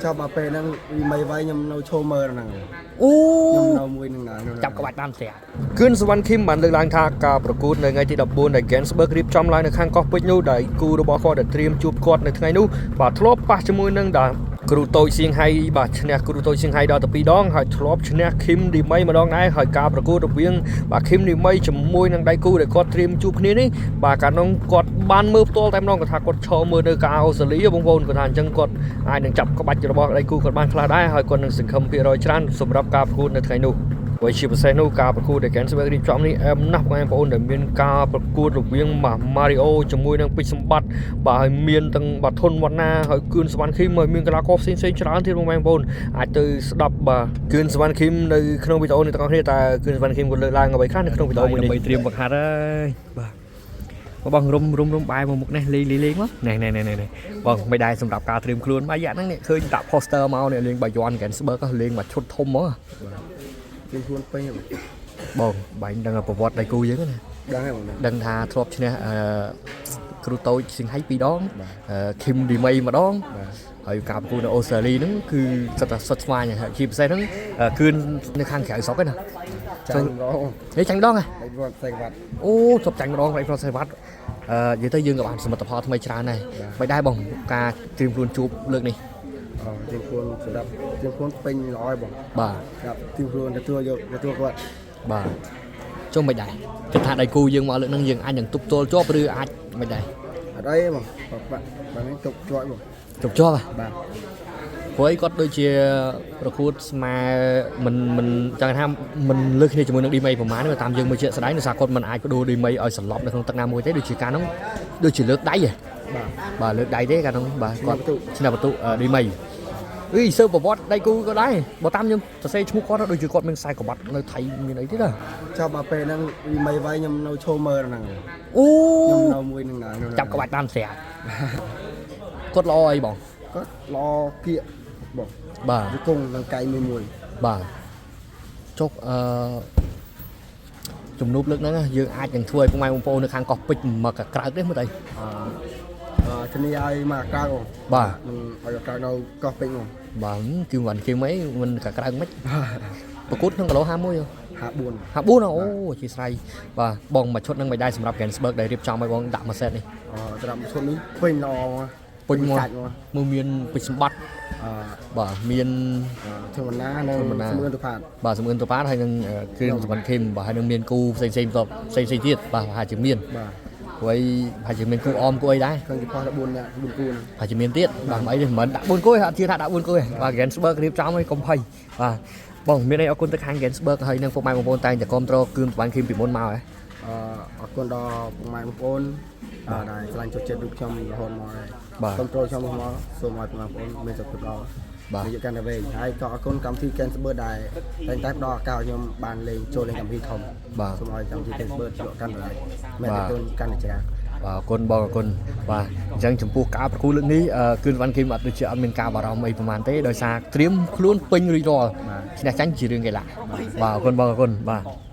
ចាប់មកពេលហ្នឹងវិមីវៃខ្ញុំនៅឈោមើលហ្នឹង អូ ខ្ញុំនៅមួយនឹងដែរ ចាប់ក្បាច់បានស្រាប់ គឿនសវណ្ណឃីមបានលើកឡើងថាការប្រកួតនៅថ្ងៃទី14ដែល Gainsbourg រៀបចំឡើងនៅខាងកោះពេជ្រនោះដែលគូរបស់គាត់ដែលត្រៀមជួបគាត់នៅថ្ងៃនោះបាទធ្លាប់ប៉ះជាមួយនឹងដែលគ្រូតូចសៀងហៃបាទឈ្នះគ្រូតូចសៀងហៃដល់ទៅ2ដងហើយធ្លាប់ឈ្នះឃីមឌីមីម្ដងដែរហើយការប្រកួតរវាងបាទឃីមឌីមីជាមួយនឹងដៃគូដែលគាត់ត្រៀមជួបគ្នានេះបាទកាលនោះគាត់បានមើលផ្ទាល់តែម្ដងគាត់ថាគាត់ឈរមើលនៅការអូស្ត្រាលីបងប្អូនគាត់ថាអញ្ចឹងគាត់អាចនឹងចាប់ក្បាច់របស់ដៃគូគាត់បានខ្លះដែរហើយគាត់នឹងសង្ឃឹមភាគរយច្រើនសម្រាប់ការប្រកួតនៅថ្ងៃនោះ ហើយជាពិសេសនោះការប្រកួតដែល Gainsbourg រៀបចំនេះអែមណាស់បងប្អូនដែលមានការប្រកួតរវាងម៉ារីអូជាមួយនឹងពេជ្រសម្បត្តិបាទហើយមានទាំងបាទធុនវណ្ណាហើយគឿនសវណ្ណឃីមហើយមានកីឡាករផ្សេងៗច្រើនទៀតបងប្អូនអាចទៅស្ដាប់បាទគឿនសវណ្ណឃីមនៅក្នុងវីដេអូនេះទាំងអស់គ្នាតើគឿនសវណ្ណឃីមគាត់លើកឡើងអ្វីខ្លះនៅក្នុងវីដេអូមួយនេះ ដើម្បីត្រៀមបង្ហាត់ហើយបាទបងរុំរុំរុំបែរមកមុខនេះលេងលេងលេងមកណែណែណែណែណែបងមិនដែរសម្រាប់ការត្រៀមខ្លួនបាយយ៉ាហ្នឹងនេះឃើញដាក់ poster មកនេះលេងបាយ័ន Gainsbourg លេងមកឈុតធំហ្មង ជិះខ្លួនពេញហ្នឹង បងបាញ់ដឹងប្រវត្តិដៃគូយើងណា ដឹងហើយបង ដឹងថាធ្លាប់ឈ្នះអឺគ្រូតូចសៀងហៃ2ដងអឺឃីមឌីមីម្ដងហើយការប្រកួតនៅអូស្ត្រាលីហ្នឹងគឺសិតតែសុទ្ធស្វាញហើយជាពិសេសហ្នឹងគឺនៅខាងក្រៅស្រុកឯណា ចាញ់ម្ដង នេះចាញ់ម្ដងហ៎ ដៃរត់ផ្សេងវត្ត អូធ្លាប់ចាញ់ម្ដងប្រៃប្រុសសេវ៉ាត់អឺនិយាយទៅយើងក៏បានសមិទ្ធផលថ្មីច្រើនដែរមិនដែរបងការត្រៀមខ្លួនជួបលើកនេះ អត្រៀមខ្លួនសម្រាប់ត្រៀមខ្លួនពេញល្អហើយបង បាទ សម្រាប់ត្រៀមខ្លួនទទួលយកទទួលគាត់ បាទចុះមិនដែរគិតថាដៃគូយើងមកលើកហ្នឹងយើងអាចនឹងទប់ទល់ជាប់ឬអាចមិនដែរ អត់អីទេបងបាទបាទនេះទុកជាប់បង ទប់ជាប់ហ៎ បាទ ព្រោះអីគាត់ដូចជាប្រកួតស្មើមិនមិនចង់ថាមិនលើកគ្នាជាមួយនឹងឌីមីប្រហែលទេតាមយើងមើលជាក់ស្ដែងដោយសារគាត់មិនអាចបដូរឌីមីឲ្យសន្លប់នៅក្នុងទឹកណាមួយទេដូចជាការហ្នឹងដូចជាលើកដៃហ៎ បាទ បាទលើកដៃទេកាលហ្នឹងបាទគាត់ ឈ្នះ ឈ្នះបន្ទុឌីមីអីសើប្រវត្តិដៃគូក៏ដែរបើតាមខ្ញុំសរសេរឈ្មោះគាត់ដូចជាគាត់មានខ្សែក្បាត់នៅថៃមានអីទៀតណា ចាប់មកពេលហ្នឹងវិមីវៃខ្ញុំនៅឈោមើលហ្នឹង អូ ខ្ញុំនៅមួយនឹងដែរ ចាប់ក្បាច់បានស្រាប់គាត់ល្អអីបង គាត់ល្អគៀកបង បាទ វាគង់នឹងកៃមួយមួយ បាទចុះអឺជំនួបលើកហ្នឹងណាយើងអាចនឹងធ្វើឲ្យពុកម៉ែបងប្អូននៅខាងកោះពេជ្រមកកក្រើកទេមើលទៅ អឺធានាឲ្យមកក្រៅបង បាទ នឹងឲ្យក្រៅនៅកោះពេញបង បាទគឺមិនគេមិនមិនកក្រើកមិនប្រកួតក្នុងគីឡូ51ហ៎ 54 54អូអធិស្ឋានបាទបងមួយឈុតហ្នឹងមិនដែរសម្រាប់ Gainsbourg ដែលរៀបចំឲ្យបងដាក់មួយសេតនេះ អសម្រាប់ឈុតនេះពេញល្អ ពេញមក សាច់មក មើលមានពេជ្រសម្បត្តិ អឺ បាទមាន ធម្មតានៅស្មឿនទៅផាត បាទសំអឿនតប៉ាតហើយនឹងគ្រឿងសម្បត្តិខេមបាទហើយនឹងមានគូផ្សេងផ្សេងៗផ្សេងផ្សេងៗទៀតបាទប្រហែលជាមាន បាទ ព្រោះអីប្រហែលជាមានគូអមគូអីដែរ ខាងជាផុស4នាក់4គូហ្នឹង ប្រហែលជាមានទៀតបាទមិនអីទេមិនមែនដាក់4គូទេអត់ជឿថាដាក់4គូទេបាទ Gainsbourg រៀបចំឲ្យកុំភ័យបាទបងមានអីអរគុណទៅខាង Gainsbourg ហើយនឹងពុកម៉ែបងប្អូនតែងតែគ្រប់គ្រងគ្រឿងសម្បត្តិខេមពីមុនមកហ៎ អឺអរគុណដល់ពុកម៉ែបងប្អូនដែលឆ្លាញ់ចូលចិត្តរូបខ្ញុំរហូតមកដែរ បាទ គ្រប់គ្រងខ្ញុំមកសូមឲ្យពុកម៉ែបងប្អូនមានសុខភាពល្អ បាទ អាយុកាន់តែវែងហើយក៏អរគុណកម្មវិធី Gainsbourg ដែរតែងតែផ្ដល់ឱកាសឲ្យខ្ញុំបានលេងចូលលេងកម្មវិធីធំ បាទ សូមឲ្យកម្មវិធី Gainsbourg លក់កាន់តែមានតែទុនកាន់តែច្រើន បាទអរគុណបងអរគុណបាទអញ្ចឹងចំពោះការប្រកួតលើកនេះអឺគឺវ៉ាន់គីមអត់ដូចជាអត់មានការបារម្ភអីប្រហែលទេដោយសារត្រៀមខ្លួនពេញរួចរាល់ឈ្នះចាញ់ជារឿងកីឡាបាទអរគុណបងអរគុណបាទ។